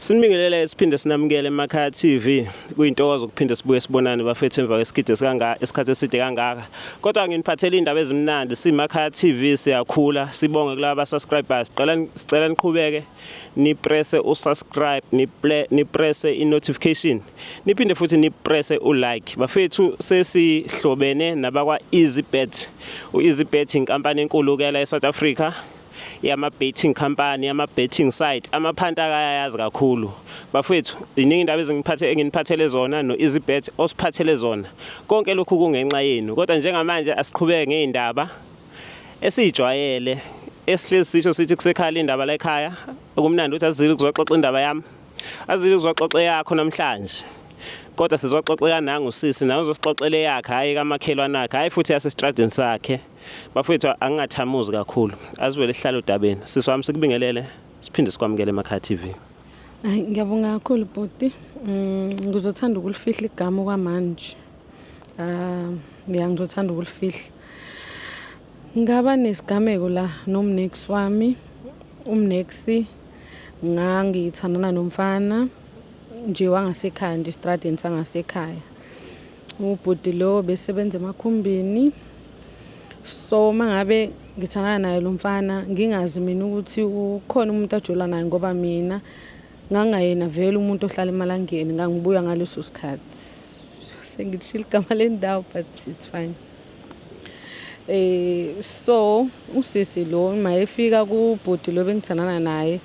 Sinibingelele siphinde sinamukele emakhaya TV. Kuyintokozo ukuphinde sibuye sibonane bafethu emva kwesikide esikangaka isikhathi eside kangaka. Kodwa nginiphathele indaba ezimnandi simakhaya TV siyakhula sibonge kulaba subscribers. Sicela sicela niqhubeke nipresse usubscribe niple nipresse i-notification niphinde futhi nipresse ulike. Bafethu sesihlobene nabakwa EasyBet. U-EasyBet inkampani enkulu ke la eSouth Africa. Yama-betting company, yama-betting site, amaphanta akayayazi kakhulu bafethu. Iningi indaba ezingiphathe enginiphathele zona no-EasyBet osiphathele zona. Konke lokhu kungenxa yenu, kodwa njengamanje asiqhubeke ngey'ndaba esiyijwayele esihlezi sisho sithi kusekhala indaba la ekhaya. Okumnandi ukuthi asizile kuzoxoxa indaba yami, azile kuzoxoxa eyakho namhlanje, kodwa sizoxoxa kanangu usisi nawe uzosixoxela eyakhe, hhayi kamakhelwane akhe, hhayi futhi yasesitradini sakhe. Bafethu, angingathamuzi kakhulu, asivele sihlale odabeni. Sisi wami, sikubingelele siphinde sikwamukele emakhaya TV. Hayi, ngiyabonga kakhulu bhuti. Ngizothanda ukulifihla igama okwamanje. Ah, ya ngizothanda ukulifihla. Ngaba nesigameko la nomnex wami. Umnex ngangithandana nomfana nje wangasekhaya nje estradeni sangasekhaya. Ubhuti lo besebenza emakhumbini. So mangabe ngithandana naye lo mfana ngingazi mina ukuthi ukhona umuntu ajola naye ngoba mina ngangayena vele umuntu ohlala emalangeni ngangibuya ngaleso sikhathi. Sengilishilo igama lendawo, but it's fine. So usisi lo mayefika kubhuti lo bengithandana naye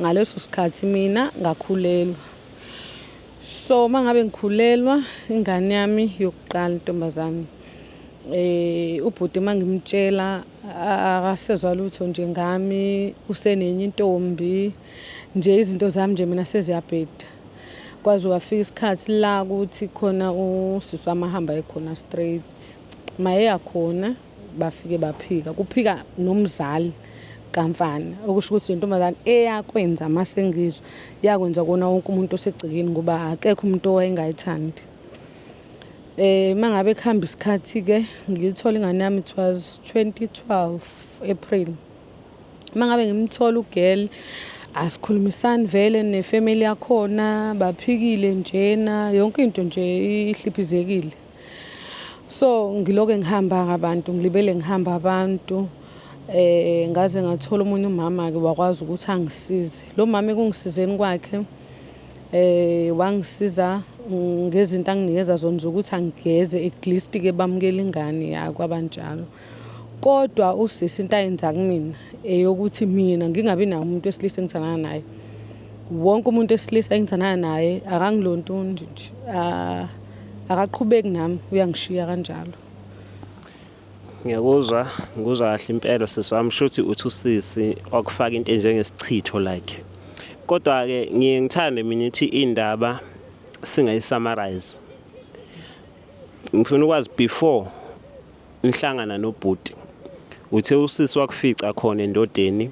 ngaleso sikhathi mina ngakhulelwa. So mangabe ngikhulelwa ingane yami yokuqala intombazane, ubhuti mangimtshela akasezwa lutho nje ngami, usenenye intombi nje, izinto zami nje mina seziyabheda. Kwaze kwafika isikhathi la ukuthi khona usisi wami ahamba ekhona straight. Mayeya khona bafike baphika, kuphika nomzali kamfana, okusho ukuthi le ntombazane eyakwenza mase ngizwa yakwenza kona wonke umuntu osegcekeni ngoba akekho umuntu owayengayithandi. Mangabe kuhamba isikhathi ke ngiyithola ingane yami, it was 2012 April. Mangabe ngimthola ugirl asikhulumisani vele nefamily yakhona, baphikile njena yonke into nje ihliphizekile. So ngiloke ngihamba ngabantu, ngilibele ngihamba abantu, ngaze ngathola omunye umama ke wakwazi ukuthi angisize. Lo mama ekungisizeni kwakhe wangisiza ngezinto anginikeza zona zokuthi angigeze, at least ke bamukele ingane yakho abanjalo. Kodwa usisi into ayenza kumina eyokuthi mina ngingabi naye umuntu wesilisa engithandana naye. Wonke umuntu wesilisa engithandana naye akangilontunji nje, akaqhubeki nami, uyangishiya kanjalo. Ngiyakuzwa, ngikuzwa kahle impela sisi wami. Shuthi uthi usisi wakufaka into enjengesichitho like. Kodwa-ke ngiye ngithande mina ukuthi indaba singayi-summarize. Ngifuna ukwazi before nihlangana nobhuti, uthe usisi wakufica khona endodeni.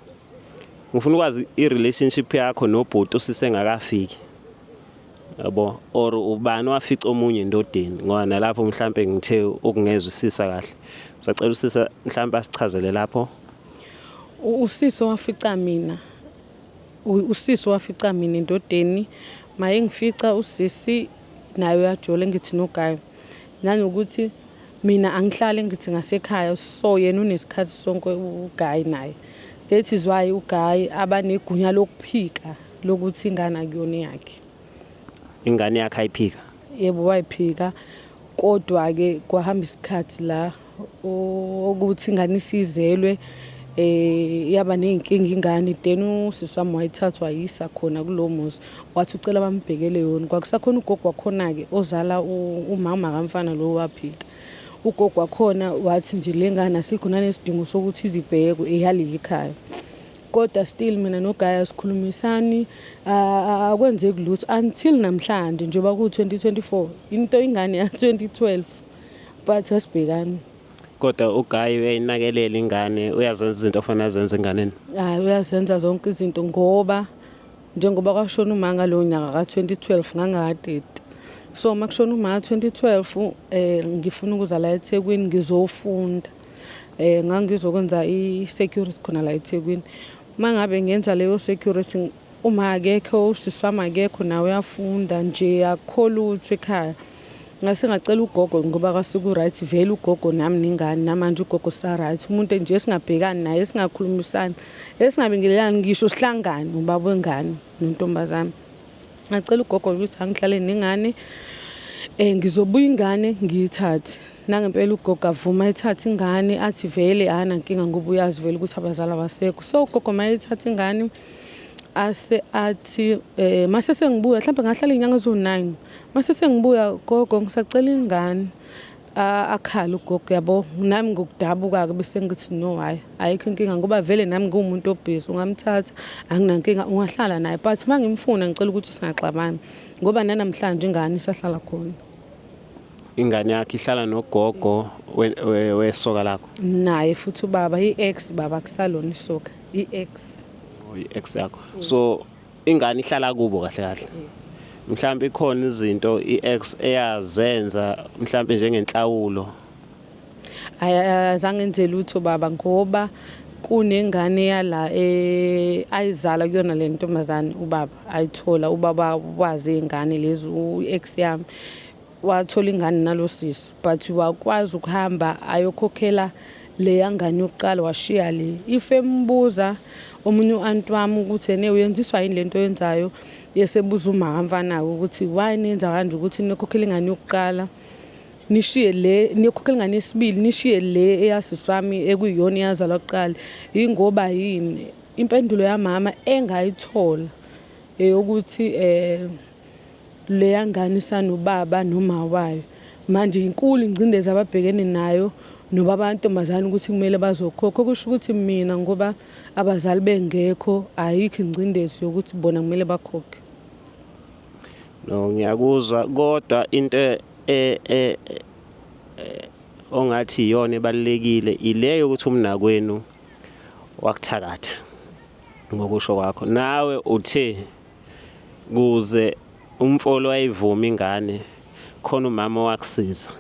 Ngifuna ukwazi i-relationship yakho nobhuti usisi engakafiki. Yabo, or ubani wafica omunye endodeni, ngoba nalapho mhlambe ngithe ukungezwisisa kahle. Sacela usisa mhlambe asichazele lapho. Usisi wafica mina, usisi wafica mina endodeni. Maye ngifica usisi naye uyajola ngithi nogayi. Nanokuthi mina angihlali ngithi ngasekhaya, so yena unesikhathi sonke uGuy naye. That is why uGuy abanegunya lokuphika lokuthi ingane akuyona eyakhe. Ingane yakhe ayiphika? Yebo, wayiphika, kodwa-ke kwahamba isikhathi la ukuthi ingane isizelwe, yaba ney'nkinga ingane, then usisi wami wayithatha wayisa khona kulo muzi, wathi ucela bambhekele yona. Kwakusakhona ugogo wakhona-ke ozala umama kamfana lo waphika. Ugogo wakhona wathi nje le ngane asikho nanesidingo sokuthi izibhekwe eyaleli ikhaya. Kodwa still mina noGuy asikhulumisani, akwenzeki lutho until namhlanje njengoba ku-2024, into ingane ya-2012, but asibhekani. Kodwa uGuy uyayinakelela ingane, uyazenza izinto ofanele azenze enganeni? Hayi, uyazenza zonke izinto ngoba njengoba kwashona uma ngalowo nyaka ka-2012 ngangaka-30. So uma kushona uma ka-2012 ngifuna ukuza la eThekwini ngizofunda. Ngangizokwenza i-security khona la eThekwini. Uma ngabe ngenza leyo security, Uma akekho usisi wami, akekho nawe, uyafunda nje, akukho lutho ekhaya. Ngase ngacela ugogo ngoba kwase-ku-right vele ugogo nami nengane. Namanje ugogo sa-right, umuntu nje esingabhekani naye, esingakhulumisani, esingabingelelani ngisho sihlangane, ubaba wengane nontombazane. Ngacela ugogo ukuthi angihlale nengane, ngizobuya ingane ngiyithathe. Nangempela ugogo avuma, ethathe ingane, athi vele akanankinga ngoba uyazi vele ukuthi abazali abasekho. So ugogo uma ethatha ingane ase athi mase sengibuya, mhlawumbe ngahlala iy'nyanga eziwu-9, mase sengibuya, "Gogo, ngisacela ingane." Akhala ugogo, yabo, nami ngokudabuka-ke bese ngithi, "No, hhayi, ayikho inkinga ngoba vele nami ngiwumuntu obhizi, ungamthatha, anginankinga, ungahlala naye, but uma ngimfuna ngicela ukuthi singaxabani," ngoba nanamhlanje ingane isahlala khona. Ingane yakhe ihlala nogogo wesoka lakho? Naye futhi ubaba, i-ex baba, kusalona isoka, i-ex. I-ex yakho. So ingane ihlala kubo kahle kahle. Mhlawumbe ikhona izinto i-ex eyazenza, mhlawumbe njengenhlawulo? Azange enze lutho baba, ngoba kunengane yala ayizala kuyona le ntombazane ubaba ayithola. Ubaba wazi iy'ngane lezi, u-ex yami wathola ingane nalo sisi, but wakwazi ukuhamba ayokhokhela leya ngane yokuqala, washiya le. If embuza omunye u-anti wami ukuthi ene uyenziswa yini lento oyenzayo, yesebuza uma kamfana-ke ukuthi why niyenza kanje, ukuthi nikhokhela ingane yokuqala, nishiye le, nikhokhela ingane yesibili, nishiye le eyasisi wami ekuyiyona eyazalwa kuqala, yingoba yini? Impendulo yamama engayithola eyokuthi leya ngane isanobaba noma wayo. Manje inkulu ingcindezi ababhekene nayo nobaba bantombazane ukuthi kumele bazokhokha, okusho ukuthi mina ngoba abazali bengekho, ayikho ingcindezi yokuthi bona kumele bakhokhe. No, ngiyakuzwa, kodwa into ongathi iyona ebalulekile ileyo ukuthi umnakwenu wakuthakatha ngokusho kwakho. Nawe uthe kuze umfolo wayivuma ingane, khona umama owakusiza.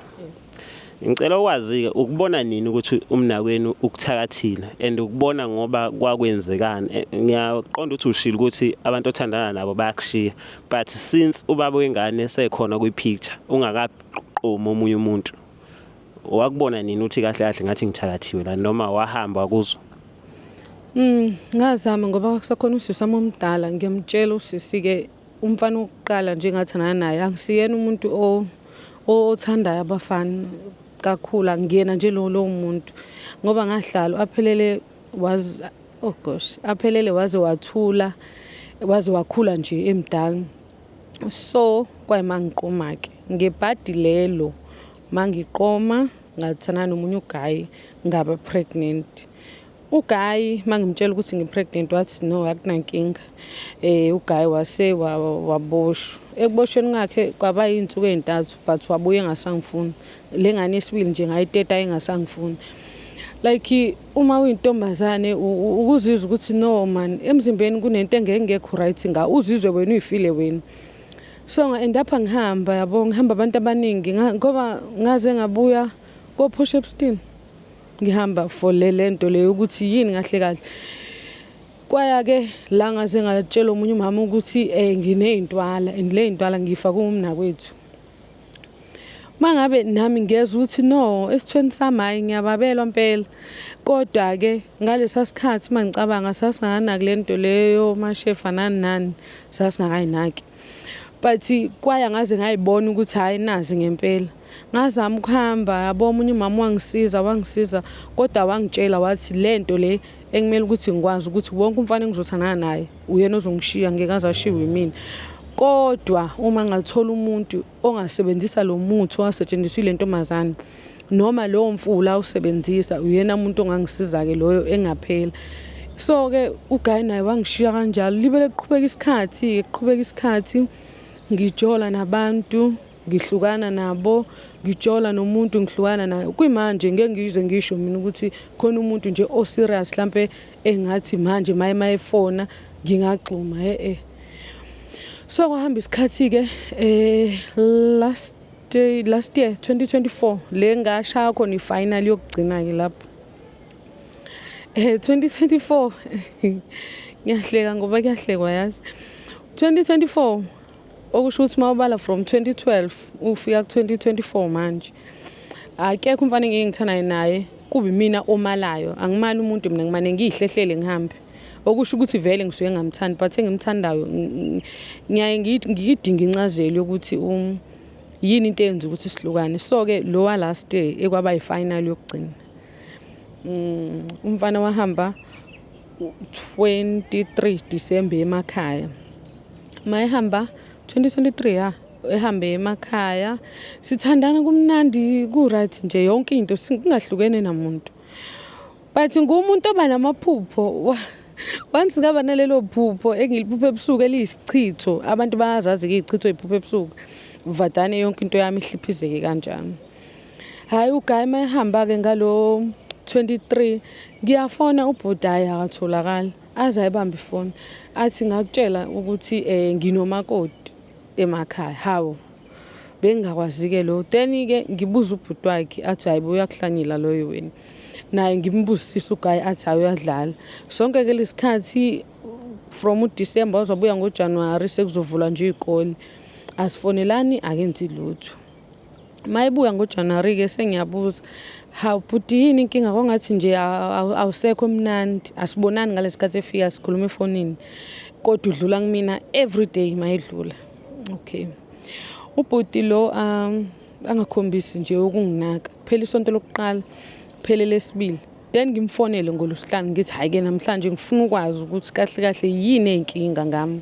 Ngicela ukwazi-ke, ukubona nini ukuthi umnakwenu ukuthakathile and ukubona ngoba kwakwenzekani? Ngiyaqonda ukuthi ushilo ukuthi abantu othandana nabo bayakushiya, but since ubaba wengane sekhona kwi-picture, ungakaqomi omunye umuntu, wakubona nini ukuthi kahle kahle ngathi ngithakathiwe la, noma wahamba wakuzwa? Ngazama ngoba kwakusakhona usisi wami omdala, ngiyamtshela usisi-ke umfana wokuqala nje engathandana naye, angisiyena umuntu othandayo abafana kakhulu, angiyena nje lowo muntu ngoba ngahlala aphelele was, oh gosh, aphelele waze wathula, waze wakhula nje emdala. So kwayima ngiqoma-ke ngebhadi lelo, mangiqoma ngathandana nomunye u-guy, ngaba pregnant. U-guy mangimtshela ukuthi ngi-pregnant wathi no, akunankinga. U-guy wase waboshwa. Ekuboshweni kwakhe kwaba iy'nsuku ey'ntathu, but wabuye engasangifuni. Le ngane yesibili nje ngayiteta engasangifuni. Like uma uyintombazane ukuzizwa ukuthi no man, emzimbeni kunento engekho right, nga uzizwe wena, uyifile wena. So nga-end up ngihamba, yabo, ngihamba abantu abaningi ngoba ngaze ngabuya ko-Port Shepstone ngihamba for le lento leyo ukuthi yini kahle kahle. Kwaya-ke la ngaze ngatshela omunye umama ukuthi nginey'ntwala and le y'ntwala ngiyifake umnakwethu. Uma ngabe nami ngiyezwa ukuthi no, esithweni sami hhayi, ngiyababelwa mpela, kodwa-ke ngalesa sikhathi uma ngicabanga sasingakanaki le nto leyo, mashefa nani nani, sasingakayinaki. But kwaya ngaze ngayibona ukuthi hhayi, nazi ngempela. Ngazama ukuhamba, yabo, omunye umama wangisiza, wangisiza, kodwa wangitshela wathi le nto le ekumele ukuthi ngikwazi ukuthi wonke umfana engizothandana naye uyena ozongishiya, ngeke aze ashiwe yimina. Kodwa uma ngathola umuntu ongasebenzisa lo muthi owasetshenziswa ile ntombazane noma lowo mfula awusebenzisa, uyena umuntu ongangisiza-ke loyo, engaphela. So-ke u-guy naye wangishiya kanjalo. Libe liqhubeka isikhathi, kuqhubeka isikhathi, ngijola nabantu, ngihlukana nabo, ngijola nomuntu, ngihlukana naye. Kuyimanje ngeke ngize ngisho mina ukuthi khona umuntu nje o-serious hlampe engathi manje maye mayefona ngingagxuma, e-e. So kwahamba isikhathi-ke, last year 2024 le ngashaya khona i-final yokugcina-ke lapho. 2024, ngiyahleka ngoba kuyahlekwa yazi. 2024, okusho ukuthi uma ubala from 2012 ufika ku-2024 manje, akekho umfana engike ngithandane naye kube mina omalayo. Angimali umuntu mina, ngimane ngiyihlehlele ngihambe, okusho ukuthi vele ngisuke ngamthandi, but engimthandayo ngiyaye ngiyidinga incazelo yokuthi yini into eyenza ukuthi sihlukane. So-ke lo wa last day ekwaba yi-final yokugcina, umfana wahamba 23 December emakhaya. Mayehamba 2023, ya, ehambe emakhaya, sithandana kumnandi, ku-right nje yonke into, kungahlukene namuntu, but ngumuntu oba namaphupho. Once ngaba nalelo phupho engiliphupha ebusuku eliyisichitho, abantu bayazazi-ke iy'chitho ey'phupha ebusuku, vadane yonke into yami ihliphizeke kanjani. Hhayi, ugayi uma ehamba-ke ngalo 23, ngiyafona ubhuti, hhayi, akatholakali. Aze ayibambe ifoni, athi ngakutshela ukuthi nginomakoti emakhaya. Hawu, bengingakwazi-ke lo. Then-ke ngibuza ubhuti wakhe, athi hhayi bo, uyakuhlanyela loyo wena. Naye ngimbuzisise ugayi, athi hhayi, uyadlala. Sonke-ke lesikhathi from uDisemba wazobuya ngoJanuwari, sekuzovulwa nje iy'kole, asifonelani, akenzi lutho. Mayebuya ngoJanuwari-ke sengiyabuza, hawu bhuti, yini inkinga, kwangathi nje awusekho mnandi, asibonani ngalesi sikhathi efika, sikhuluma efonini, kodwa udlula kumina everyday mayedlula. Okay, ubhuti lo angakhombisi nje ukunginaka. Kuphela isonto lokuqala, kuphele lesibili, then ngimfonele ngolwesihlanu, ngithi hhayi-ke namhlanje ngifuna ukwazi ukuthi kahle kahle yini ey'nkinga ngami.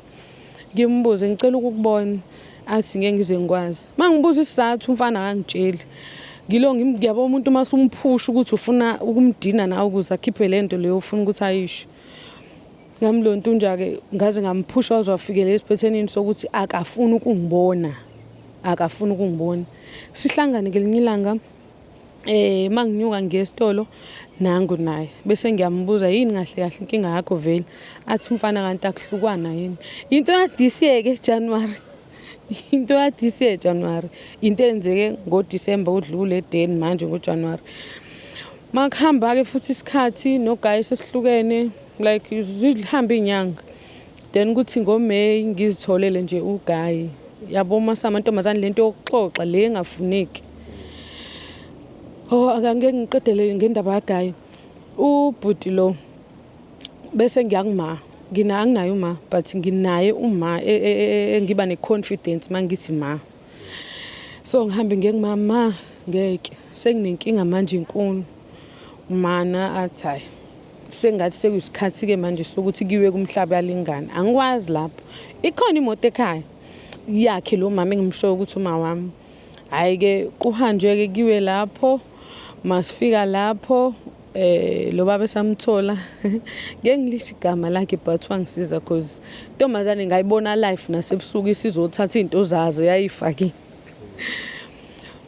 Ngimbuze, ngicela ukukubona, athi ngeke ngize ngikwazi. Uma ngibuza isizathu, umfana akangitsheli. Ngilo ngiyabo umuntu uma usumphusha ukuthi ufuna ukumdina nawe ukuze akhiphe le nto leyo ufuna ukuthi ayisho. Ngamlontunja-ke, ngaze ngamphusha waze wafikela esiphethenini sokuthi akafuni ukungibona, akafuni ukungibona. Sihlangane ngelinye ilanga, manginyuka ngiye esitolo, nangu naye, bese ngiyambuza, yini kahle kahle inkinga yakho vele? Athi umfana kanti akuhlukwana yini? Into ya-this year-ke January, into ya-this year January, into eyenzeke ngoDisemba odlule, then manje ngoJanuary. Makuhamba-ke futhi isikhathi nogayi sesihlukene, like zihambe iy'nyanga, then kuthi ngoMay ngizitholele nje ugayi. Yabo, mase amantombazane lento yokuxoxa le engafuneki. Oh, akangeke ngiqedele ngendaba kaGayi. Ubhuti lo bese ngiyakuma, ngina anginaye uma, but nginaye uma engiba ne-confidence mangithi ma. So ngihambe ngiye kumama, ngeke senginenkinga manje inkulu. Mana athi hayi, sengathi sekuyisikhathi-ke manje sokuthi kuyiwe kumhlaba yalingana. Angikwazi lapho. Ikhona imoto ekhaya yakhe lo mama engimshoyo ukuthi uma wami. Hhayi-ke kuhanjwe-ke kuyiwe lapho, masifika lapho lo baba esamthola, ngeke ngilisho igama lakhe, but wangisiza cause intombazane ngayibona live nasebusuku isizothatha iy'nto zazo yayifakile.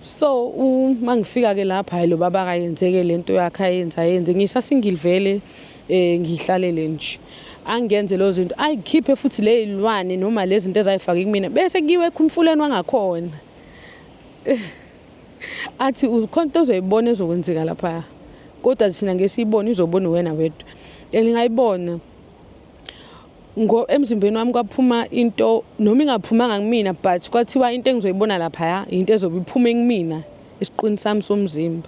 So uma ngifika-ke lapha, hhayi, lo baba akayenzeke le nto yakhe ayenze ayenze, ngisasingile vele, ngihlalele nje, angenze lezo zinto, ayikhiphe futhi le y'lwane noma lezi zinto ezayifake kumina, bese kuyiwe emfuleni wangakhona, athi ukhona into ozoyibona ezokwenzeka laphaya, kodwa thina ngeke siyibone, izobona wena wedwa. And ngayibona ngo emzimbeni wami kwaphuma into, noma ingaphumanga kumina, but kwathiwa into engizoyibona laphaya into ezobe iphume kumina esiqwini sami somzimba.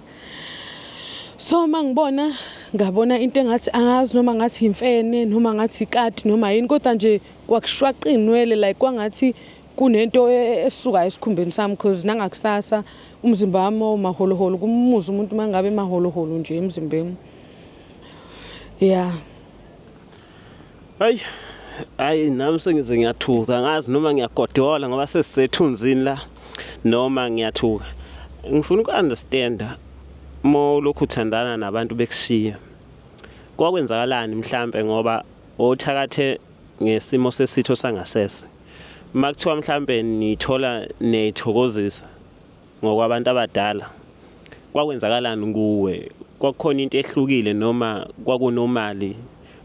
So uma ngibona, ngabona into engathi angazi noma ngathi imfene noma ngathi ikati noma yini, kodwa nje kwakushwaqa iy'nwele, like kwangathi kunento esukayo esikhumbeni sami, cause nangakusasa umzimba wami wawumaholoholo, kumuza umuntu uma ngabe emaholoholo nje emzimbeni, ya. Hayi hayi, nami sengize ngiyathuka, ngazi noma ngiyagodola ngoba sesisethunzini la noma ngiyathuka. Ngifuna uku-understanda, uma ulokhu uthandana nabantu bekushiya, kwakwenzakalani mhlambe, ngoba othakathe ngesimo sesitho sangasese, uma kuthiwa mhlambe nithola niyayithokozisa ngokwabantu abadala, kwakwenzakalani kuwe? Kwakukhona into ehlukile noma kwakunomali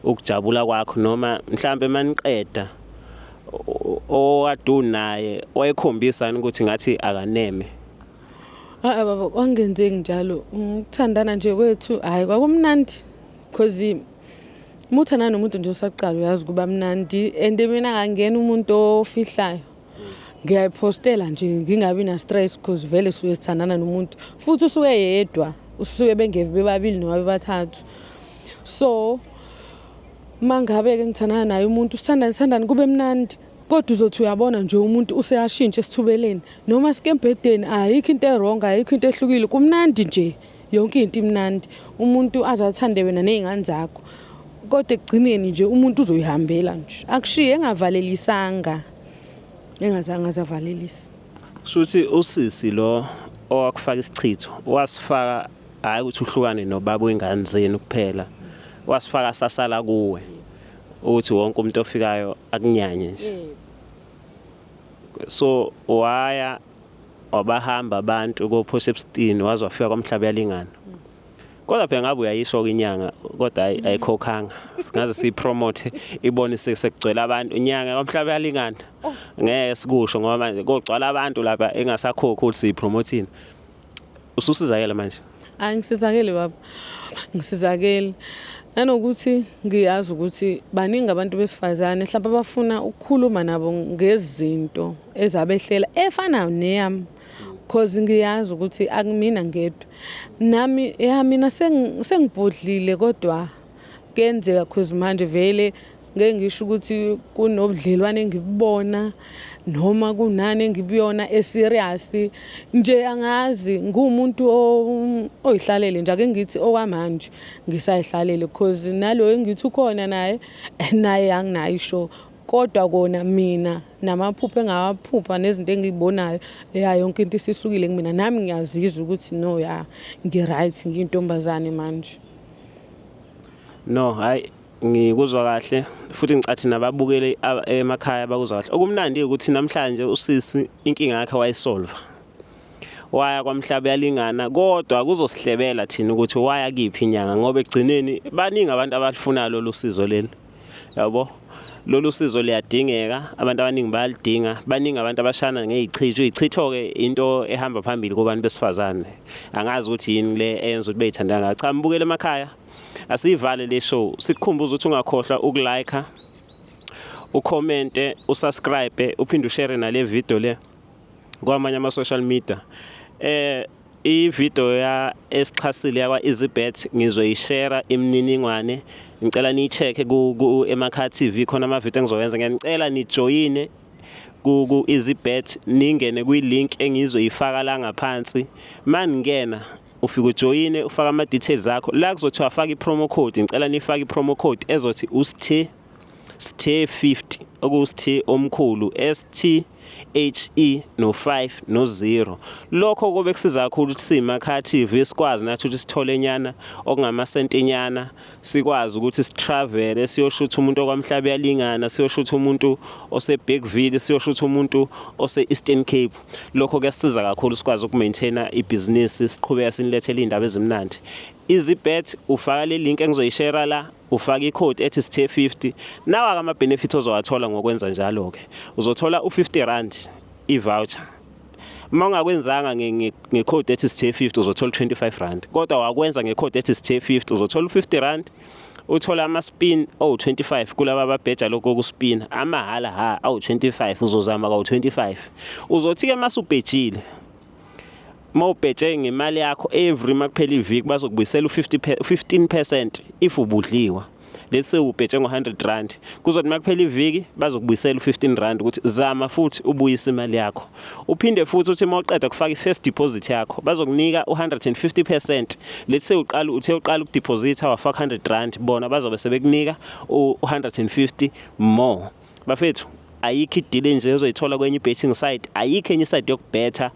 ukujabula kwakho, noma mhlambe maniqeda owade unaye wayekhombisani ukuthi ngathi akaneme? Hayi baba, kwangenzeki njalo. Ukuthandana nje kwethu, hhayi, kwakumnandi cause Uma uthandana nomuntu nje usaqala, uyazi kuba mnandi, and mina angangena umuntu ofihlayo, ngiyayiphostela nje, ngingabi na-stress, 'cause vele suke sithandana nomuntu, futhi usuke yedwa, usuke bengevi bebabili noma bebathathu. So uma ngabe-ke ngithandana naye umuntu, sithandane, sithandane, kube mnandi, kodwa uzothi uyabona nje umuntu useyashintsha esithubeleni noma sike embhedeni, ayikho into e-wrong, ayikho into ehlukile, kumnandi nje, yonke into imnandi, umuntu aze athande wena ney'ngane zakho, kodwa ekugcineni nje umuntu uzoyihambela nje, akushiye engavalelisanga, engazange azavalelisa. Kusho usisi lo owakufaka isichitho wasifaka, hayi ukuthi uhlukane nobaba wengane zenu kuphela, wasifaka sasala kuwe ukuthi wonke umuntu ofikayo akunyanye nje. So waya wabahamba abantu ko Port waze wafika kwaMhlaba yalingana. Kodwa phela ngabe uyayisho inyanga, kodwa ayikhokhanga. Singaze siyipromote, ibone sekugcwele abantu inyanga kwaMhlaba yalingana. Ngeke sikusho ngoba manje kogcwala abantu lapha engasakhokhi ukuthi siyipromote. Ususizakele manje? Hayi, ngisizakele baba, ngisizakele. Nanokuthi ngiyazi ukuthi baningi abantu besifazane mhlawumbe abafuna ukukhuluma nabo ngezinto ezabehlela efana neyami, 'cause ngiyazi ukuthi akumina ngedwa. Nami ya mina sengibhodlile, kodwa kuyenzeka, 'cause manje vele ngeke ngisho ukuthi kunobudlelwane engibubona noma kunani engibuyona e-serious nje. Angazi, ngumuntu oyihlalele nje, ake ngithi okwamanje ngisayihlalele, 'cause nalo engithi ukhona naye, naye anginayo isho, kodwa kona mina namaphupho engawaphupha nezinto engiyibonayo ya, yonke into isisukile kumina. Nami ngiyazizwa ukuthi no, ya, ngi-right, ngiyintombazane manje. No, hayi, ngikuzwa kahle, futhi ngicathi nababukeli emakhaya bakuzwa kahle. Okumnandi ukuthi namhlanje usisi inkinga yakhe wayisolve. Waya kwaMhlaba yalingana, kodwa kuzosihlebela thina ukuthi waya kiphi inyanga, ngoba ekugcineni baningi abantu abalifunayo lolu sizo leli. Yabo? Lolu sizo liyadingeka, abantu abaningi bayalidinga, baningi abantu abashana ngezichitho. Izichitho ke into ehamba phambili kubantu besifazane. Angazi ukuthi yini le eyenza ukuthi beyithanda ngayo. Cha, mbukele emakhaya. Asiyivale le show. Sikukhumbuza ukuthi ungakhohlwa ukulike, ucommente, usubscribe, uphinde ushare nale video le kwamanye ama social media. I-video ya esixhasile yakwa EasyBet ngizoyishare imininingwane. Ngicela niyi-check ku Emakhaya TV, khona ama video engizowenza. Ngiyanicela nijoyine ku EasyBet, ningene kwi-link engizoyifaka la ngaphansi. Maningena, ufika ujoyine, ufaka ama details akho la, kuzothiwa faka i-promo code. Ngicela nifake i-promo code ezothi uSthe, Sthe 50, okuSthe omkhulu, S T H E no 5 no 0. Lokho kube kusiza kakhulu ukuthi siyiMakhaya TV sikwazi nathi ukuthi sithole nyana okungamasenti nyana, sikwazi ukuthi sitravel, siyoshutha umuntu okwaMhlaba yalingana, siyoshutha umuntu ose Bergville, siyoshutha umuntu ose Eastern Cape. Lokho kuyasiza kakhulu sikwazi ukumaintaina ibhizinisi, siqhubeka sinilethele indaba ezimnandi. EasyBet, ufaka le link engizoyishare la, ufaka ikhodi ethi Sthe 50. Nawa ama benefits ozowathola ngokwenza njalo ke: uzothola u50 rand i-voucher. Uma ungakwenzanga ngekhodi ethi Sthe 50, uzothola 25 rand, kodwa wakwenza ngekhodi ethi Sthe 50, uzothola u50 rand, uthola ama-spin awu-25 kulaba ababheja lokho kokuspina amahhala ha awu-25. Uzozama kawu-25. Uzothi-ke masubhejile, uma ubheje ngemali yakho, every makuphela iviki bazokubuyisela u-50 15% if ubudliwa. Let's say ubheje ngo-100 rand, kuzothi makuphela iviki bazokubuyisela u-15 rand ukuthi zama futhi ubuyise imali yakho. Uphinde futhi uthi uma uqeda kufaka i-first deposit yakho, bazokunika u-150%. Let's say uqala, uthe uqala ukudeposita wafaka 100 rand, bona bazobe sebekunika u-150 more. Bafethu, ayikho i-deal nje ozoyithola kwenye i-betting site, ayikho enye isite yokubetha.